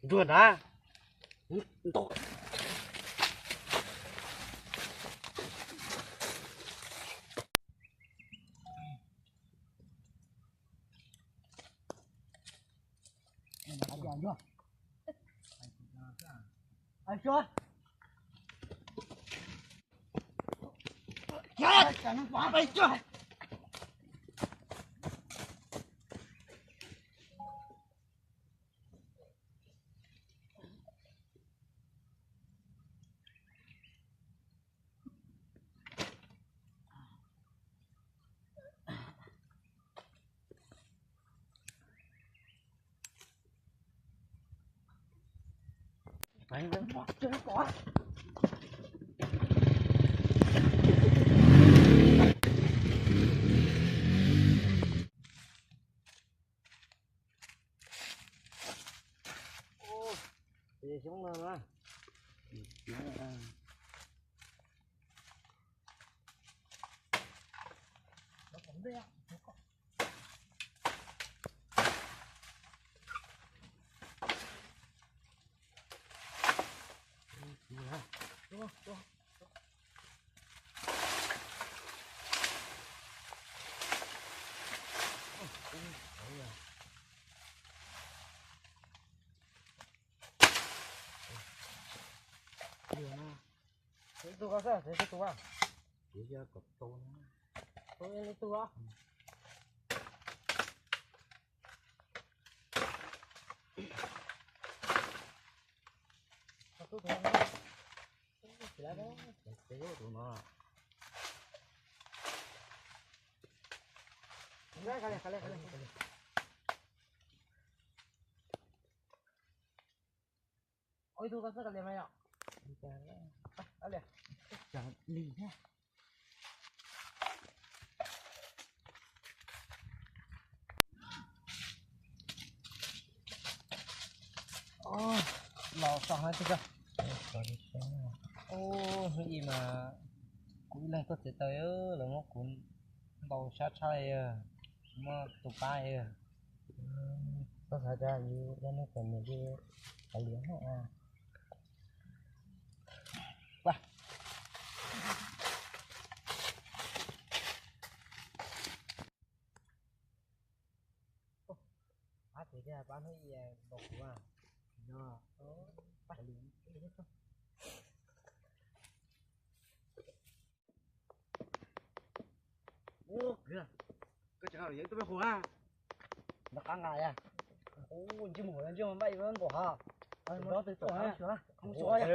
Ntsuag nrad. Xyoob no na. Ib tug koj xwb, tus tus a. Tus ib tug a. Ib tug koj xwb kav liam mas yom. Li thiab. Los tso hov twg. Ub, hnub ib mas kuv ib leeg tuaj txiav taws, lawv muab kuv ntaus sab tshaj li, muab tus pab. Koj xav cas yus yog neeg txom nyem li, kav liam. Pab tes thiab pab hnub ib ntaus kuv a. Ub, koj tseem yeej tuaj peb hu a. Nrog qab nqa ya. Ub, ntsej muag ntsej muag npaj yuav npaum ha. Mus rau twg tuaj ha. Mus rau ya.